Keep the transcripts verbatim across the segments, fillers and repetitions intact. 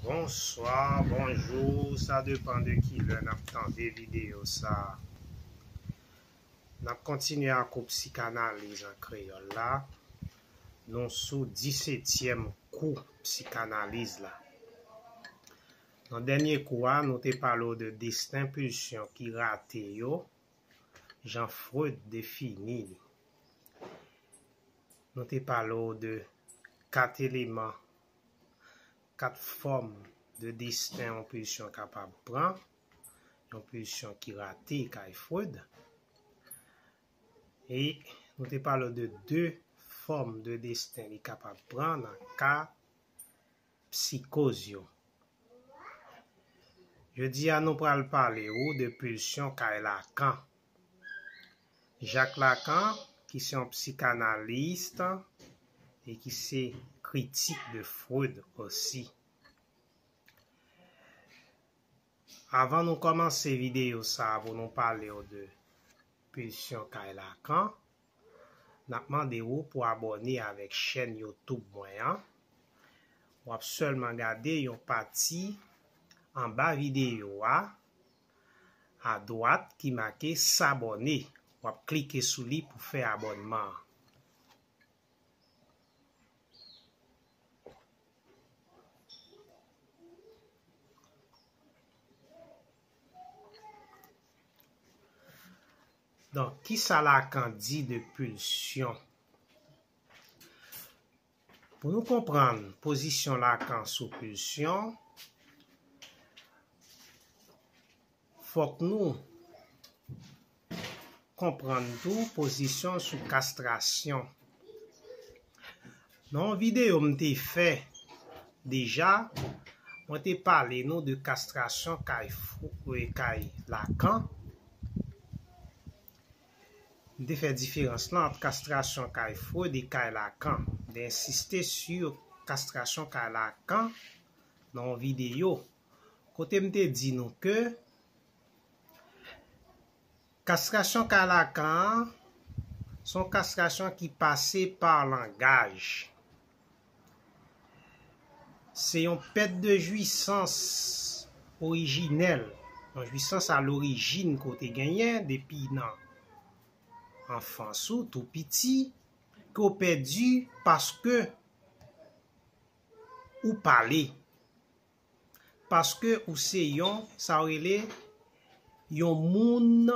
Bonswa, bonjou, sa depann de ki lè n ap tande videyo sa a. N ap kontinye ak ou psikanaliz an kreyòl la. Nou sou disetyèm kou psikanaliz la. Nan dènye kou a, nou te pale w de desten, pulsyon ki rate yo, jan Freud defini li. Nou te pale w de kat eleman, kat fòm de desten yon pulsyon kapab pran, yon pulsyon ki rate kay Freud. E nou te pale w de de fòm de desten li kapab pran nan ka psikoz yo. Jodi a, nou pral pale ou de pulsyon kay Lacan. Jacques Lacan, ki se yon psikanalis e ki se kritik de Freud osi. Avan nou kòmanse videyo sa a pou nou pale w de pulsyon kay Lacan, n ap mande ou pou abòne avèk chèn YouTube mwen an. W ap sèlman gade yon pati anba videyo a, adwat, ki make s'abonner. W ap klike sou li pou fè abònman an. Donk, kisa Lacan di de pulsyon? Pou nou konprann pozisyon Lacan sou pulsyon, fòk nou konprann tou pozisyon sou kastrasyon. Nan yon videyo m te fè deja, mwen te pale nou de kastrasyon kay Fou-, e kay Lacan. M te fè diferans lan ant kastrasyon kay Freud e kay Lacan. M te ensiste sou kastrasyon kay Lacan nan yon videyo kote m te di nou ke kastrasyon kay Lacan an se yon kastrasyon ki pase pa langaj. Se yon pèt de jwisans orijinèl, yon jwisans a lorijin ke w te genyen depi nan anfans ou, tou piti, ke w pèdi paske ou pale. Paske ou se yon, sa yo rele, yon moun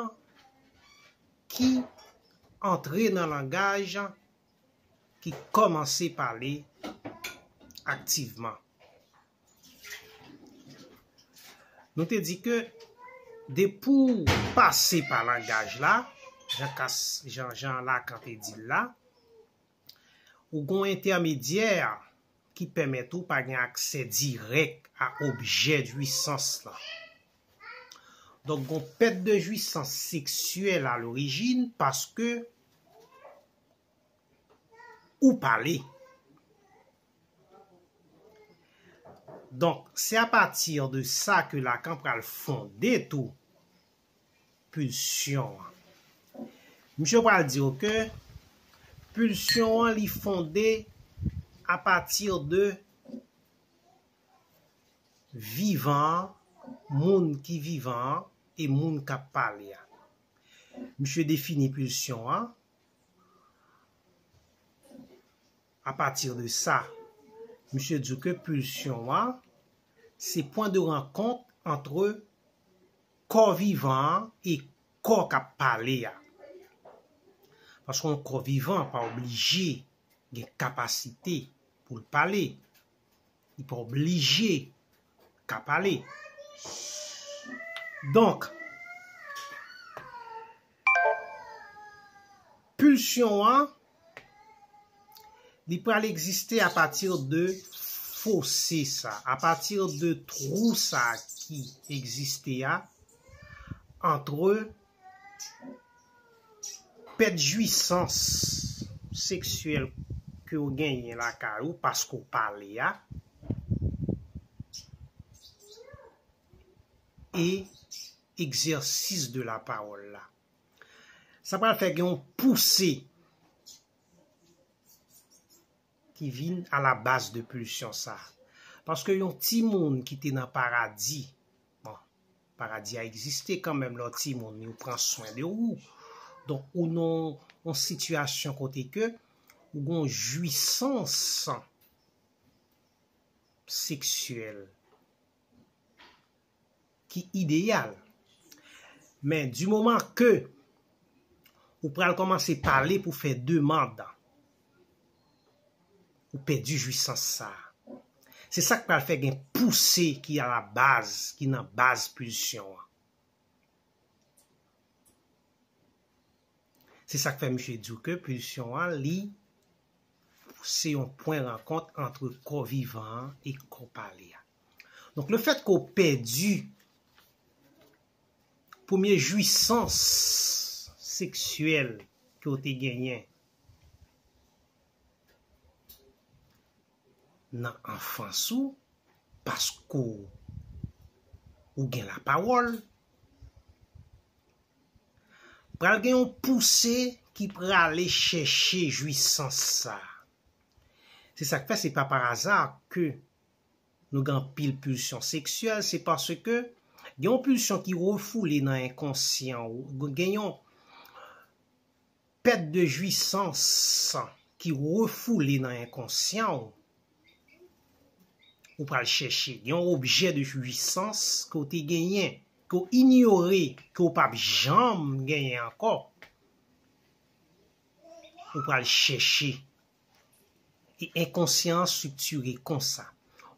ki antre nan langaj, ki kòmanse pale aktivman. Nou te di ke depi w pase pa langaj la, jan Kas-, jan, jan Lacan te di l la, ou gon entèmedyè ki pèmèt ou pa gen aksè dirèk a objè jwisans lan. Donk, gon pèt de jwisans seksyèl a lorijin paske ou pale. Donk, se apati de sa ke Lacan pral fonde tou pulsyon an. Misye pral di w ke pulsyon an li fonde apati de vivan an, moun ki vivan an, e moun k ap pale a. Misye defini pulsyon an. Apati de sa, misye di w ke pulsyon an se pwen de rankont ant kò vivan an e kò k ap pale a. Paske yon kò vivan pa oblije gen kapasite pou l pale. Li pa oblije ka pale. Donk, pulsyon an, li pral egziste apati de fose sa, apati de twou sa ki egziste a, ant pèt jwisans seksyèl ke w genyen lakay ou paske w pale a, e egzèsis de la pawòl la. Sa pral fè gen yon pouse ki vin a la baz de pulsyon sa. Paske yon timoun ki te nan paradi, bon, paradi a egziste kanmenm lè w timoun, yo pran swen de ou. Donk, ou nan yon sitiyasyon kote ke ou gen yon jwisans seksyèl ki ideyal. Men, di moman ke ou pral kòmanse pale pou fè demann, ou pèdi jwisans sa a. Se sa k pral fè gen pouse ki a la baz, ki nan baz pilsyon an. Se sa k fè misye di w ke pilsyon an, li se yon pwen rankont ant kò vivan an e kò pale a. Donk, lefètke w pèdi premye jwisans seksyèl ke w te genyen nan anfans ou, paske w gen lapawòl, pral gen yon pouse ki prale chèche jwisans sa a. Se sa k fè se pa pa aza ke nou gen anpil pilsyon seksyèl, se paske gen yon pilsyon ki refoule nan enkonsyan ou, gen yon pèt de jwisans ki refoule nan enkonsyan ou, ou pral chèche. Gen yon objè de jwisans ke w te genyen, ke w inyore, ke w p ap janm genyen ankò. Ou pral chèche. E enkonsyan an estriktire konsa.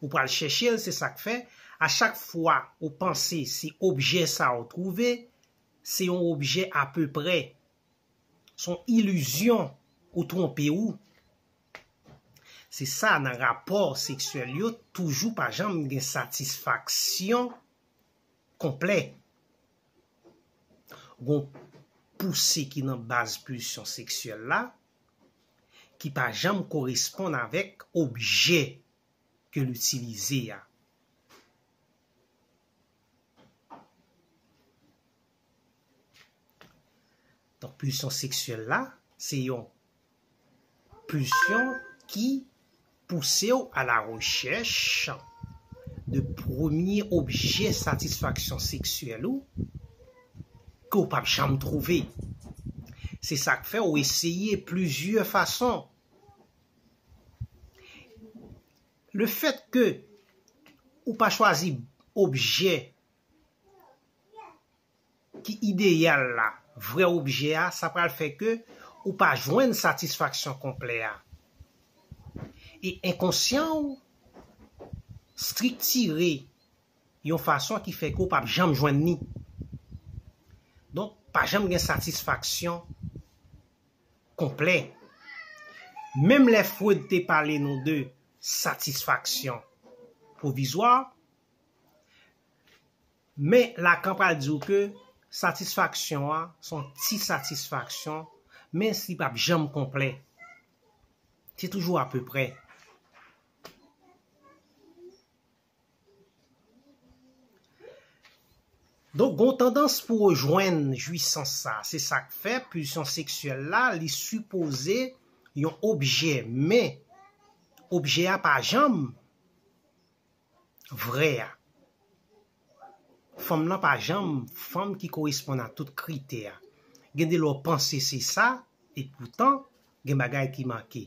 Ou pral chèche l, se sa k fè, a chak fwa ou panse se objè sa a ou twouve, se yon objè apeprè. Se yon ilizyon ou twonpe ou. Se sa, nan rapò seksyèl yo, toujou pa janm gen satisfaksyon konplè. Gon pouse ki nan baz pilsyon seksyèl la, ki pa janm koresponn avèk objè ke l itilize a. Donk, pilsyon seksyèl la, se yon pilsyon ki pouse w a la rechèch de premye objè satisfaksyon seksyèl ou ke w p ap janm twouve. Se sa k fè w eseye plizyè fason. Lefètke ou pa chwazi objè ki ideyal la, vrè objè a, sa pral fè ke ou pa jwenn satisfaksyon konplè a. E enkonsyan ou estriktire yon fason ki fè ke ou p ap janm jwenn li. Donk, pa janm gen satisfaksyon konplè. Menm lè Freud te pale nou de satisfaksyon pwovizwa, men Lacan pral di w ke satisfaksyon an se yon ti satisfaksyon, men li p ap janm konplè. Se toujou apeprè. Donk, gon tandans pou w jwenn jwisans sa. Se sa k fè pilsyon seksyèl la, li sipoze yon objè, men objè a pa janm vrè a. Fanm nan pa janm fanm ki koresponn a tout kritè a. Gen de lè w panse se sa, e poutan, gen bagay ki manke.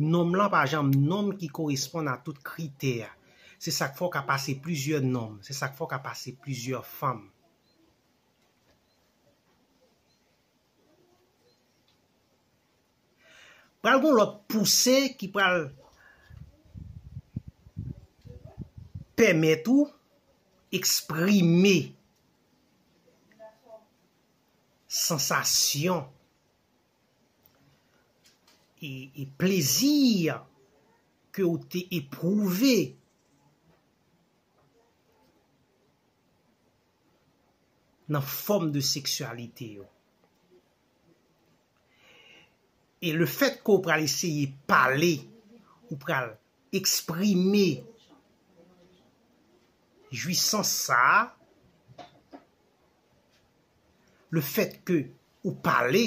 Nonm lan pa janm nonm ki koresponn a tout kritè a. Se sa k fè w ka pase plizyè nonm, se sa k fè w ka pase plizyè fanm. Pral gon lòt pouse ki pral pèmèt ou eksprime sansasyon e, e plezi ke w te epwouve nan fòm de seksyalite yo. E lefètke w pral eseye pale, ou pral eksprime jwisans sa a, lefètke ou pale,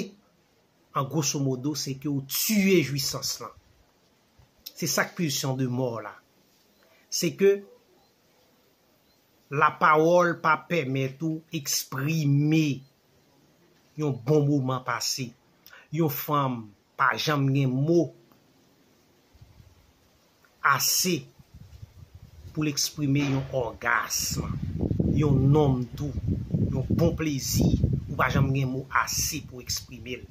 an grosso modo, se ke ou tiye jwisans lan. Se sa k pulsyon de mò la. Se ke lapawòl pa pèmèt ou eksprime yon bon moman pase. Yon fanm pa janm gen mo ase pou l eksprime yon ògasm, yon nonm tou, yon bon plezi, ou pa janm gen mo ase pou eksprime l.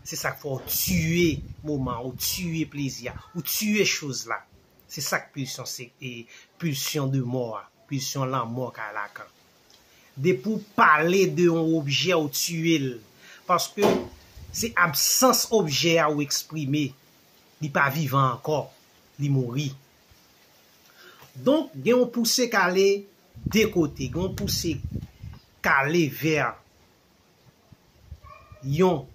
Se sa k fè w tiye moman, ou tiye plezi a, ou tiye choz la. Se sa k pulsyon, se e, pulsyon de mò a, pulsyon lanmò kay Lakan. Depi w pale de yon objè, ou tiye l. Paske se absans objè a ou eksprime. Li pa vivan ankò. Li mouri. Donk, gen yon pouse k ale de kote. Gen yon pouse k ale vè yon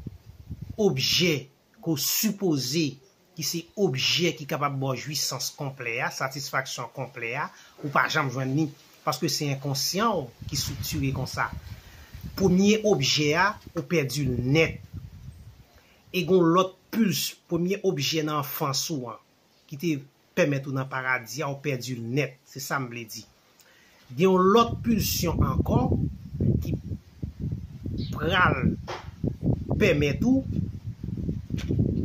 objè ke w sipoze ki se objè ki kapab ba w jwisans konplè a, satisfaksyon konplè a, ou pa janm jwenn li, paske se enkonsyan w ki estriktire konsa. Premye objè a, ou pèdi l nèt. E gon lòt puls, premye objè nan anfans ou an, ki te pèmèt ou nan paradi a, ou pèdi l nèt. Se sa m vle di. Gen yon lòt pulsyon ankò ki pral pèmèt ou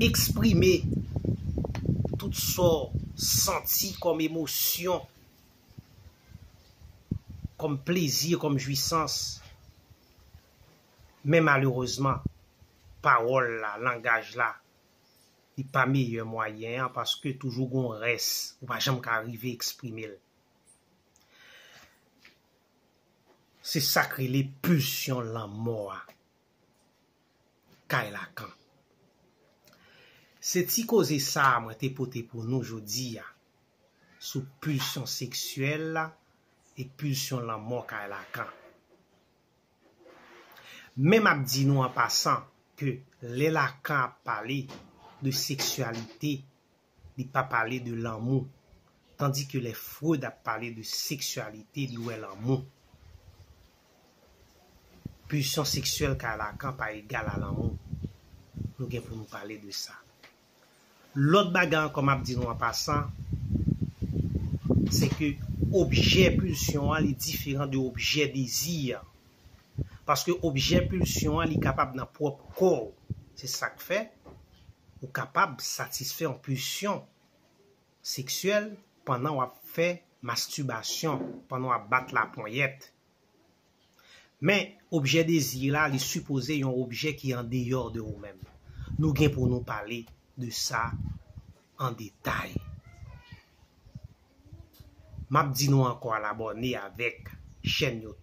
eksprime tout sa w santi kòm emosyon, kòm plezi, kòm jwisans. Men malerezman, pawòl la, langaj la, li pa meyè mwayen an paske toujou gon rès, ou pa janm ka rive eksprime l. Se sa k rele pulsyon lanmò a kay Lakan. Se ti koze sa a mwen te pote pou nou jodi a sou pulsyon seksyèl la e pulsyon lanmò kay Lakan. Men m ap di nou an pasan ke lè Lakan ap pale de seksyalite, li pa pale de lanmou. Tandis que lè Freud ap pale de seksyalite, li wè lanmou. Pulsyon seksyèl kay Lakan pa egal a lanmou. Nou gen pou nou pale de sa. Lòt bagay ankò m ap di nou an pasan, se ke objè pulsyon an, li diferan de objè dezi an. Paske objè pulsyon an, li kapab nan pwòp kò w. Se sa k fè, ou kapab satisfè yon pulsyon seksyèl pandan w ap fè mastibasyon, pandan w ap bat laponyèt. Men, objè dezi la, li sipoze yon objè ki andeyò de ou menm. Nou gen pou nou pale de sa an detay. M ap di nou ankò al abòne avèk chèn yo.